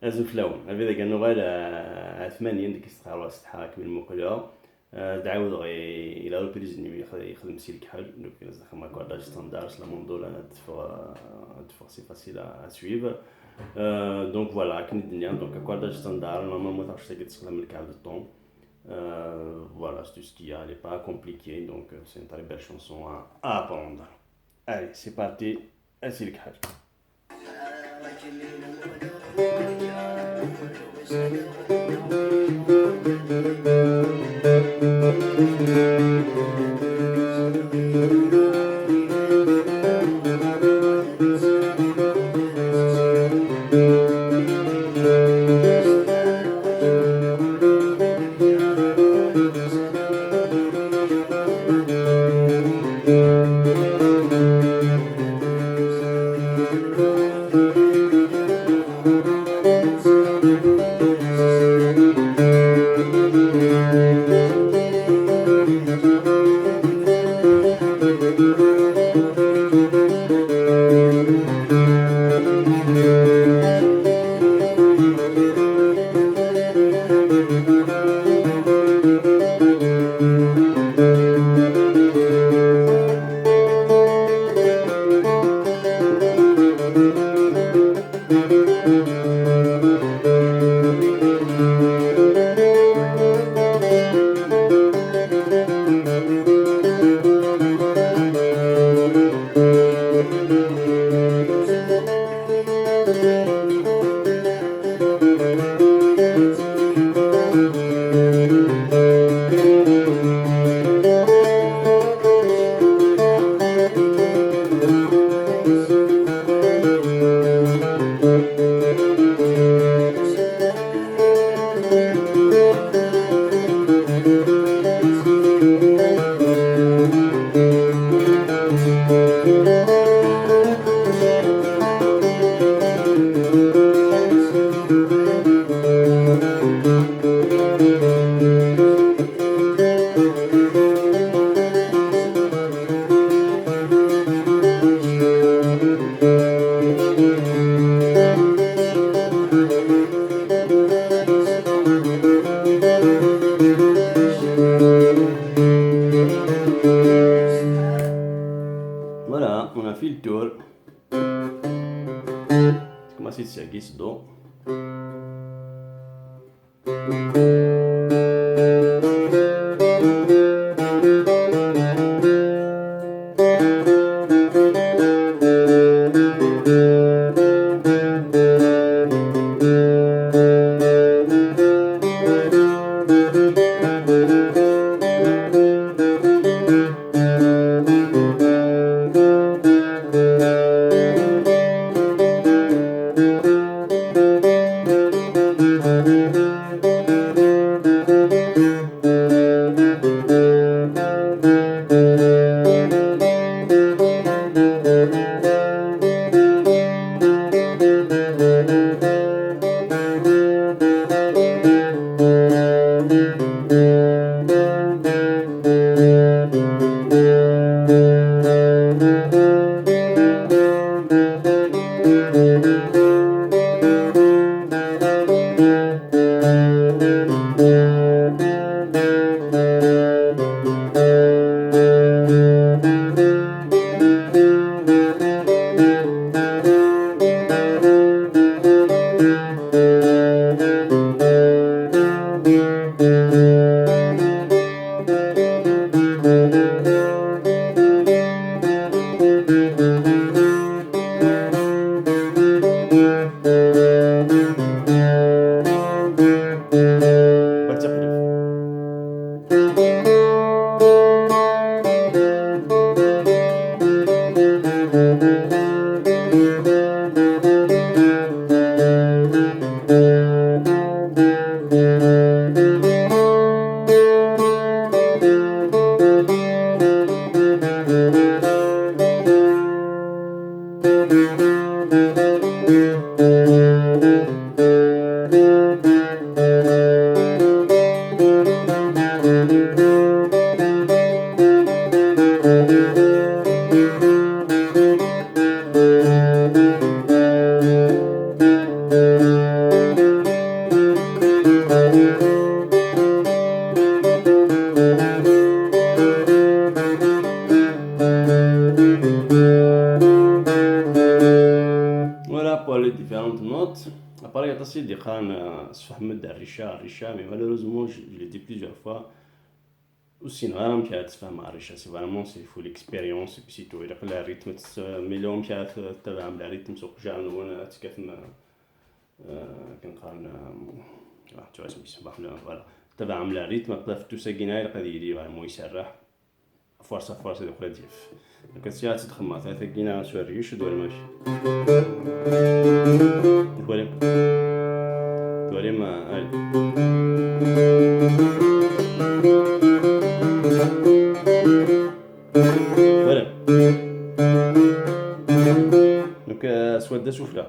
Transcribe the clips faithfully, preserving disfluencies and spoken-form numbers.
Azul fell-awen. Abrid-agi ad nuɣal, eh, ar tmanyin deg istxar wa setḥa akken lmuqleɣ. Eh, ad ɛawdeɣ i, i la reprise-nni i yexdem Si Lekḥel, donc, eh, zdaxel ma akkordage standard, s la mandola, ad teffeɣ, eh, ad teffeɣ si facile à, à suivre. Euh, donc voilà, akken i d-nniɣ, donc akkordage standard, normalement taɣect-agi tessexdam lkaɛb d ton. Euh, voilà, c'est tout ce qu'il y a, elle est pas compliquée, donc, euh, c'est une très belle chanson à, à apprendre. Allez, c'est parti, à Si Lekḥel. Voilà, on a fait le tour. Comment c'est ça qui se do? Appareil aṭas i d-iqqaren, euh, sfehmem-d rrica, rrica, mais malheureusement, je, je l'ai dit plusieurs fois, ur ssineɣ ara amek ara tfehmeḍ rrica. C'est vraiment, c'est, il faut l'expérience, et puis c'est tout. Ilaq le rythme, ad tmilum amek ara tettabaɛem le rythme s uqjaɛ-nwen, ad tekkatem, euh, akken qqaren, euh, ah, tu vois, isem-is, bah, voilà. Tettabaɛem le rythme, après, ɣef tusa-gina, ilaq ad yili vraiment iserreḥ. Force, force, ad yeqqel ad yaf. Donc, ad tt-txemmeḍ, tagina s urric, d warmac. Twalim? Twalim, ah, allez. Voilà. Donc, euh, s wadda sufla.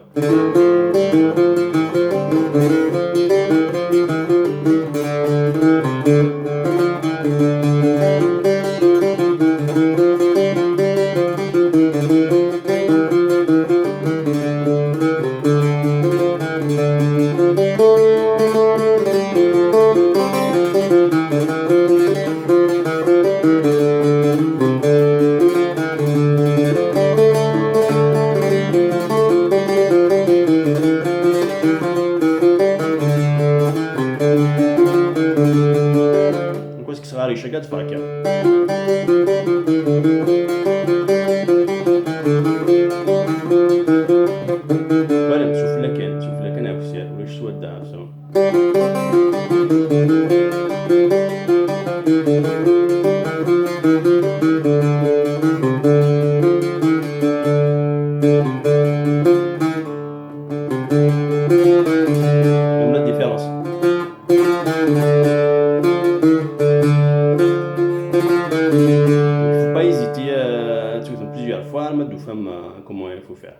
Nkun seg sɣar icagad farka. Voilà, sufella kan, sufella kan, ɛefsiya, ulac swadda, so. Même la différence. Faut pas hésiter, euh, à tuer plusieurs fois, mais de femme, euh, comment il faut faire.